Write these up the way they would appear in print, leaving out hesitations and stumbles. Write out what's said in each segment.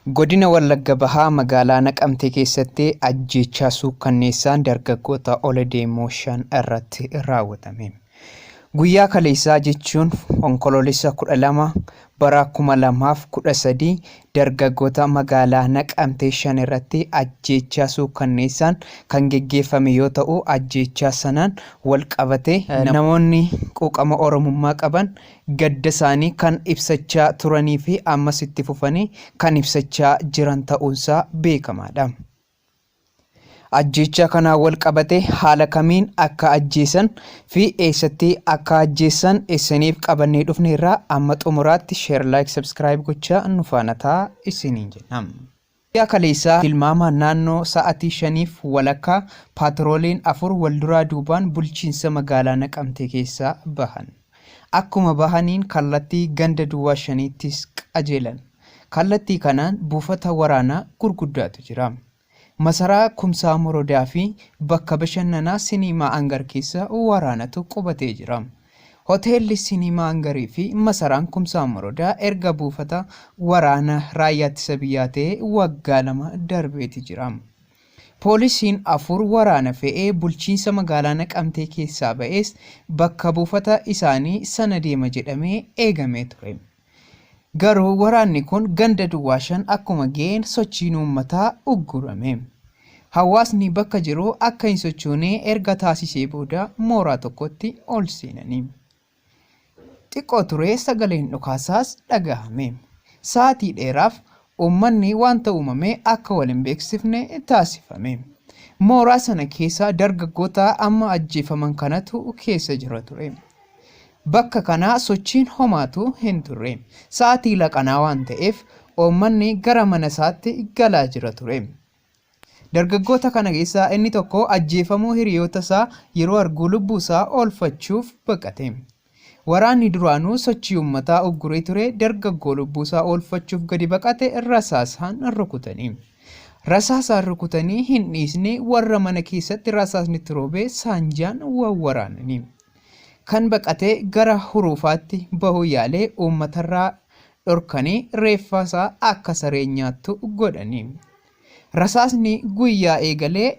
Godina Wallagga Bahaa magaalaa Naqamtee keessatti ajjeechaa suukkanneessaan dargaggoota ol deemoo 5 irratti raawwatame. Guyyaa kaleessaa jechuun Onkoloolessa 12 bara 2013 dargaggoota magaalaa Naqamtee 5 irratti ajjeechaa suukkanneessaan kan geggeeffame yoo ta'u ajjeechaa sanaan wal qabatee namoonni quuqama Oromummaa qaban gadda isaanii kan ibsachaa turanii fi ammas itti fufanii kan ibsachaa jiran ta'uunsaa beekamaadha. Ajjeechaa kanaan wal qabatee haala kamiin akka ajjeesan fi eessatti akka ajjeessan isiniif qabannee dhufneerra amma xumuraatti share like subscribe gochaa nu faana ta'aa isiniin jenna. Guyyaa kaleessaa tilmaama naannoo sa'atii 5:30 paatrooliin 4 walduraa duubaan bulchiinsa magaalaa Naqamtee keessaa bahan. Akkuma bahaniin kallattii ganda duwwaa shaniittis qajeelan. Kallattii kanaan buufata waraanaa gurguddaatu jira. Masaraa Kumsaa Morodaa fi bakka bashannanaa Siniimaa Angar keessa waraanatu qubatee jira. Hoteelli Siniimaa Angarii fi Masaraan Kumsaa Morodaa erga buufata waraana Raayyaa Ittisa Biyyaa ta'ee waggaa 2 darbeeti jira. Poolisiin 4 waraana fe'ee bulchiinsa magaalaa Naqamtee keessaa ba'es bakka buufata isaanii sana deema jedhamee eegamee ture. Garuu waraanni kun ganda duwwaa 5 akkuma ga'een sochiin uummataa uggurame. Hawaasni bakka jiru akka hin sochoone erga taasisee booda mooraa tokkotti ol seenani. Xiqqoo turee sagaleen dhukaasaas dhagahame. Sa'aatii dheeraaf uummanni wanta uumame akka wal hin beeksifne taasifame. Mooraa sana keessa dargaggoota amma ajjeefaman kanatu keessa jira ture. Bakka kana sochiin homaatuu hin turre. Sa'aatii laqanaa waan ta'eef uummanni gara mana isaatti galaa jira ture. Dargaggoota kana keessaa inni tokko ajjeefamuu hiriyoota isaa yeroo argu lubbuu isaa oolfachuuf baqate. Waraanni duraanuu sochii uummataa ugguree ture dargaggoo lubbuu isaa oolfachuuf gadi baqate rasaasaan rukutani. Rasaasaan rukutanii hin dhiisne warra mana keessatti rasaasni itti roobee saanjaan wawwaraanani. Kan baqate gara huruufaatti bahuu yaale uummatarraa dhorkanii reeffasaa akka sareen nyaattu godhani. Rasaasni guyyaa eegalee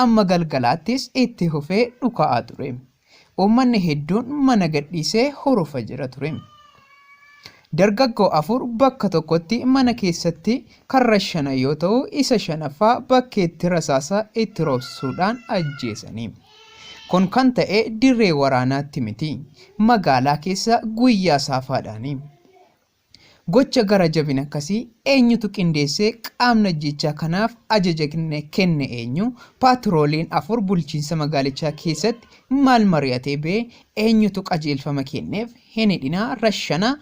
amma galgalaattis itti fufee dhuka'aa ture. Uummanni hedduun mana gadhiisee hurufa jira ture. Dargaggoo 4 bakka tokkotti mana keessatti kan rashanan yoo ta'u isa shanaffaa bakkeetti rasaasa itti roobsuudhaan ajjeesani. Kun kan ta'e dirree waraanaatti miti, magaalaa keessa guyyaa saafaadhaani. Gocha gara jabina akkasii eenyutu qindeesse? Qaamni ajjeechaa kanaaf ajaja kenne eenyu? Paatrooliin 4 bulchiinsa magaalichaa keessatti maal mari'atee ba'e? Eenyutu qajeelfama kenneef? Hin hidhinaa, rashanaa,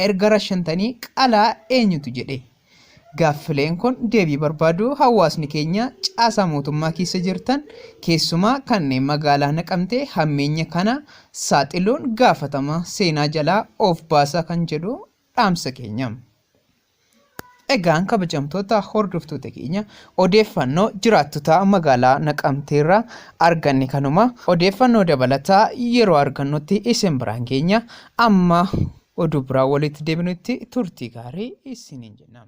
erga rashantanii qalaa eenyutu jedhe? Gaaffileen kun deebii barbaadu. Hawaasni keenya caasaa mootummaa keessa jirtan keessumaa kanneen magaalaa Naqamtee hammeenya kana saaxiluun gaafatama seenaa jalaa of baasaa kan jedhu dhaamsa keenya. Egaan kabajamtoota hordoftoota keenya odeeffannoo jiraattota magaalaa Naqamteerraa arganne kanuma. Odeeffannoo dabalataa yeroo argannutti isin biraan geenya. Amma oduu biraa walitti deebinutti turtii gaarii isiniin jenna.